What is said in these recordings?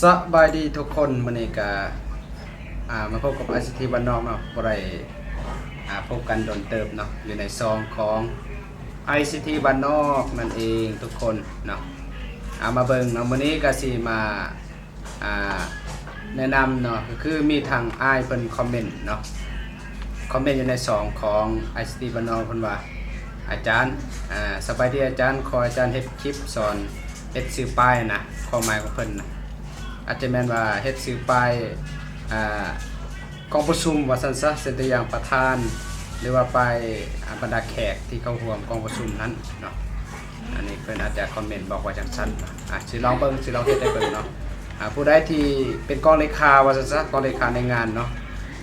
ສະບາຍດີທຸກຄົນ, ມື້ນີ້ກະ ອ່າ ມາພົບກັບ ໄອຊີທີ ບ້ານນອກເນາະ, ບໍ່ໄດ້ ອ່າ ພົບກັນດົນເຕີບເນາະ, ຢູ່ໃນຊ່ອງຂອງ ໄອຊີທີ ບ້ານນອກນັ້ນເອງທຸກຄົນເນາະ. ເອົາມາເບິ່ງເນາະ, ມື້ນີ້ກະຊິມາ ອ່າ ແນະນຳເນາະ, ກໍຄືມີທາງອ້າຍເພິ່ນຄອມເມັນເນາະ, ຄອມເມັນຢູ່ໃນຊ່ອງຂອງ ໄອຊີທີ ບ້ານນອກ, ເພິ່ນວ່າ ອາຈານ ອ່າ ສະບາຍດີອາຈານ, ຂໍອາຈານເຮັດຄລິບສອນເຮັດຊື່ປ້າຍນະ, ຄວາມໝາຍຂອງເພິ່ນນະ ອາດຈະແມ່ນວ່າເຮັດຊື່ປ້າຍ ອ່າ ກອງປະຊຸມວ່າຊັ້ນຊະ, ເຊັ່ນຕົວຢ່າງປະທານ ຫຼືວ່າປ້າຍ ອ່າ ບັນດາແຂກທີ່ເຂົ້າຮ່ວມກອງປະຊຸມນັ້ນເນາະ. ອັນນີ້ເພິ່ນອາດຈະຄອມເມັນບອກວ່າຈັ່ງຊັ້ນ. ອ່າ ຊິລອງເບິ່ງ, ຊິລອງເຮັດໃຫ້ເບິ່ງເນາະ. ອ່າ ຜູ້ໃດທີ່ເປັນກອງເລຂາວ່າຊັ້ນຊະ, ກອງເລຂາໃນງານເນາະ,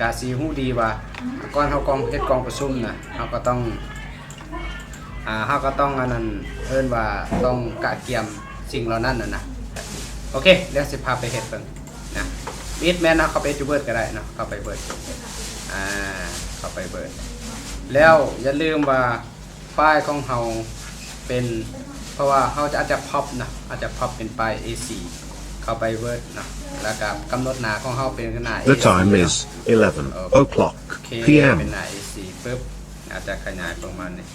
ກະຊິຮູ້ດີວ່າກ່ອນເຮົາກອງ ເຮັດກອງປະຊຸມນະ, ເຮົາກໍຕ້ອງ ອ່າ ເຮົາກໍຕ້ອງ ອັນນັ້ນ ເອີ້ນວ່າຕ້ອງກະກຽມສິ່ງເຫຼົ່ານັ້ນນະ. ໂອເຄ, ດຽວຊິພາໄປເຮັດເບິ່ງນະ. ເຮັດແມ່ນເນາະ, ເຂົ້າໄປ Word ກໍໄດ້ເນາະ, ເຂົ້າໄປ Word ອ່າ ເຂົ້າໄປ Word ແລ້ວຢ່າລືມວ່າ ໄຟລ໌ຂອງເຮົາເປັນ ເພາະວ່າເຮົາຈະ ອາດຈະ pop ນະ, ອາດຈະ pop ເປັນໄຟລ໌ ເອສີ່ ເຂົ້າໄປ Word ເນາະ, ແລ້ວກໍກຳນົດໜ້າຂອງເຮົາເປັນໜ້າ The time is eleven o'clock ເປັນໜ້າ ເອສີ່ ປຶບ, ອາດຈະຂະຫຍາຍປະມານນີ້,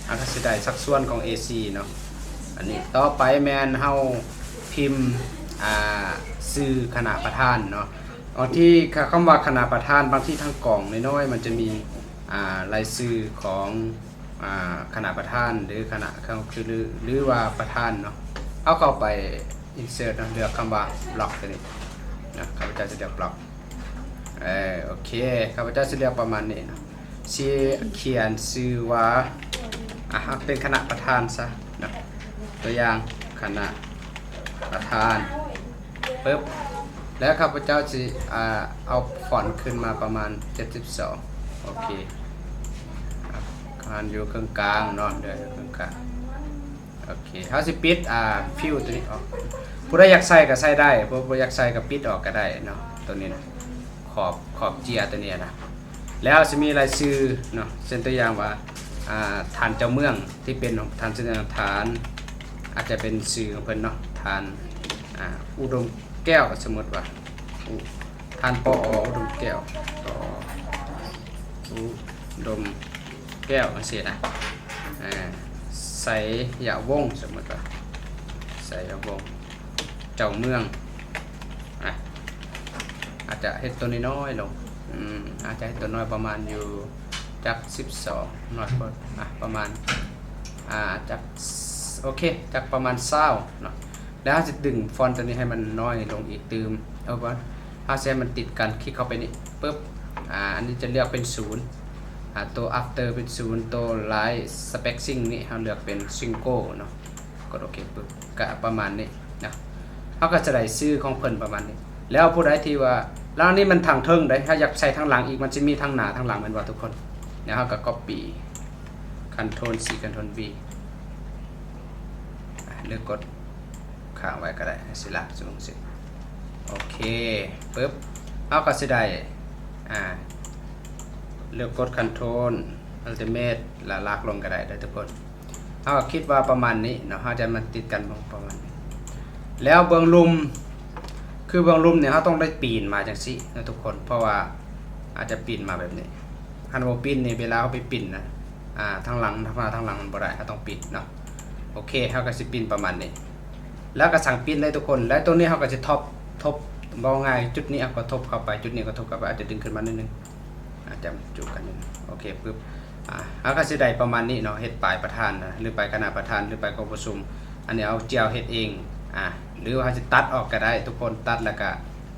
ອາດຈະຊິໄດ້ສັດສ່ວນຂອງ ເອສີ່ ເນາະ. ອັນນີ້ຕໍ່ໄປແມ່ນເຮົາພິມ ອ່າ ຊື່ຄະນະປະທານເນາະ. ບາງທີຄຳວ່າຄະນະປະທານ, ບາງທີທາງກອງນ້ອຍໆ ມັນຈະມີ ອ່າ ລາຍຊື່ຂອງ ອ່າ ຄະນະປະທານ ຫຼື ຄະນະ ຄື ຫຼື ຫຼືວ່າປະທານເນາະ. ເຮົາເຂົ້າໄປ insert ເນາະ, ເລືອກຄຳວ່າ block ຕົວນີ້ນະ, ຂ້າພະເຈົ້າຈະເລືອກ block. ເອີ ໂອເຄ, ຂ້າພະເຈົ້າຊິເລືອກປະມານນີ້ເນາະ, ຊິຂຽນຊື່ວ່າ ອ່າ ເປັນຄະນະປະທານຊະເນາະ, ຕົວຢ່າງ ຄະນະປະທານ ປຶບ ແລ້ວຂ້າພະເຈົ້າຊິ ອ່າ ເອົາຟອນຂຶ້ນມາປະມານເຈັດສິບສອງ. ໂອເຄ, ອ່າ ມັນຢູ່ເຄິ່ງກາງເນາະ, ເດືອນຢູ່ເຄິ່ງກາງ. ໂອເຄ, ເຮົາຊິປິດ ອ່າ ຟິວຕົວນີ້ອອກ. ຜູ້ໃດຢາກໃສ່ກໍໃສ່ໄດ້, ຜູ້ບໍ່ຢາກໃສ່ກໍປິດອອກກໍໄດ້ເນາະ, ຕົວນີ້ນະ, ຂອບ ຂອບເຈ້ຍຕົວນີ້ນະ. ແລ້ວຊິມີລາຍຊື່ເນາະ, ເຊັ່ນຕົວຢ່າງວ່າ ອ່າ ທ່ານເຈົ້າເມືອງ ທີ່ເປັນທ່ານ ເຊັ່ນທ່ານ ອາດຈະເປັນຊື່ຂອງເພິ່ນເນາະ, ທ່ານ ອ່າ ອຸດົມແກ້ວ, ສົມມຸດວ່າ ອຸ ທ່ານ ປອ ອຸດົມແກ້ວ, ປ ອຸດົມແກ້ວ ຈັ່ງຊີ້ນະ, ອ່າ ໄຊຍະວົງ, ສົມມຸດວ່າ ໄຊຍະວົງ ເຈົ້າເມືອງ. ອ່ະ ອາດຈະເຮັດຕົວນ້ອຍໆລົງ, ອືມ ອາດຈະເຮັດຕົວນ້ອຍປະມານຢູ່ຈັກສິບສອງ ໜ້ອຍໂພດ, ອ່ະ ປະມານ ອ່າ ຈັກ ໂອເຄ ຈັກປະມານຊາວເນາະ. ແລ້ວເຮົາຊິດຶງຟອນຕົວນີ້ໃຫ້ມັນນ້ອຍລົງອີກຕື່ມ, ເອົາວ່າເຮົາຊິໃຫ້ມັນຕິດກັນ, ຄລິກເຂົ້າໄປນີ້ ປຶບ ອ່າ ອັນນີ້ຈະເລືອກເປັນສູນ, ອ່າ ຕົວ after ເປັນສູນ, ຕົວ line spacing ນີ້ເຮົາເລືອກເປັນ single ເນາະ. ກົດໂອເຄປຶບ ກະປະມານນີ້ນະ, ເຮົາກໍຈະໄດ້ຊື່ຂອງເພິ່ນປະມານນີ້. ແລ້ວຜູ້ໃດທີ່ວ່າ ແລ້ວອັນນີ້ມັນທາງເທິງເດ້, ຖ້າຢາກໃສ່ທາງຫຼັງອີກ ມັນຊິມີທາງໜ້າທາງຫຼັງແມ່ນບໍ່ທຸກຄົນ? ແລ້ວເຮົາກໍ copy Ctrl C Ctrl V ອ່ະ ຫຼືກົດຄ້າງໄວ້ກໍໄດ້, ຊິລາກສູງຊິ. ໂອເຄ ປຶບ ເຮົາກໍຊິໄດ້ ອ່າ ເລືອກກົດ Ctrl Alt ແລ້ວລາກລົງກໍໄດ້ເດີທຸກຄົນ. ເຮົາຄິດວ່າປະມານນີ້ເນາະ, ເຮົາຈະມາຕິດກັນເບິ່ງປະມານນີ້. ແລ້ວເບື້ອງລຸ່ມ ຄືເບື້ອງລຸ່ມນີ້ເຮົາຕ້ອງໄດ້ປີນມາຈັ່ງຊີ້ນະທຸກຄົນ, ເພາະວ່າອາດຈະປີນມາແບບນີ້. ຄັນບໍ່ປີນນີ້ ເວລາເຮົາໄປປິ່ນນະ ອ່າ ທາງຫຼັງ ທາງໜ້າທາງຫຼັງມັນບໍ່ໄດ້, ເຮົາຕ້ອງປິ່ນເນາະ. ໂອເຄ ເຮົາກໍຊິປິ່ນປະມານນີ້ ແລ້ວກໍສັ່ງປິ່ນເລີຍທຸກຄົນ. ແລ້ວຕົວນີ້ເຮົາກໍຊິທົບ ທົບ ເວົ້າງ່າຍ ຈຸດນີ້ເຮົາກໍທົບເຂົ້າໄປ, ຈຸດນີ້ກໍທົບເຂົ້າໄປ, ອາດຈະດຶງຂຶ້ນມາໜ້ອຍໜຶ່ງ. ອ່າ ຈຳຈຸກັນຢູ່. ໂອເຄປຶບ ອ່າ ເຮົາກໍຊິໄດ້ປະມານນີ້ເນາະ, ເຮັດປ້າຍປະທານນະ ຫຼືປ້າຍຄະນະປະທານ ຫຼືປ້າຍກອງປະຊຸມ. ອັນນີ້ເອົາເຈ້ຍເຮັດເອງ ອ່າ ຫຼືວ່າເຮົາຊິຕັດອອກກໍໄດ້ທຸກຄົນ, ຕັດແລ້ວກໍ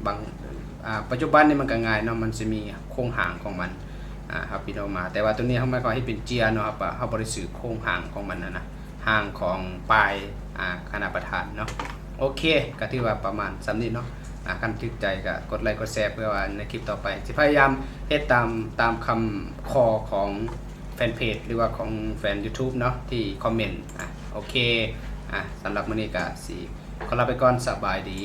ບາງ ອ່າ ປັດຈຸບັນນີ້ມັນກໍງ່າຍເນາະ, ມັນຊິມີໂຄງຮ່າງຂອງມັນ. ອ່າ ເຮົາປິ່ນອອກມາ, ແຕ່ວ່າຕົວນີ້ເຮົາ ມັນກໍເຮັດເປັນເຈ້ຍເນາະ, ເຮົາ ເຮົາບໍ່ໄດ້ຊື້ໂຄງຮ່າງຂອງມັນນະນະ. ຮ່າງຂອງປ້າຍ ອ່າ ຄະນະປະທານເນາະ. ໂອເຄ ກໍຖືວ່າປະມານສ່ຳນີ້ເນາະ. ອ່າ ຄັນຖືກໃຈກໍກົດໄລກົດແຊ ເພື່ອວ່າໃນຄລິບຕໍ່ໄປຊິພະຍາຍາມເຮັດຕາມ ຕາມຄຳຂໍຂອງແຟນເພຈ ຫຼືວ່າຂອງແຟນ YouTube ເນາະ ທີ່ຄອມເມັນ. ອ່າ ໂອເຄ ອ່າ ສຳລັບມື້ນີ້ກໍຊິຂໍລາໄປກ່ອນ, ສະບາຍດີ.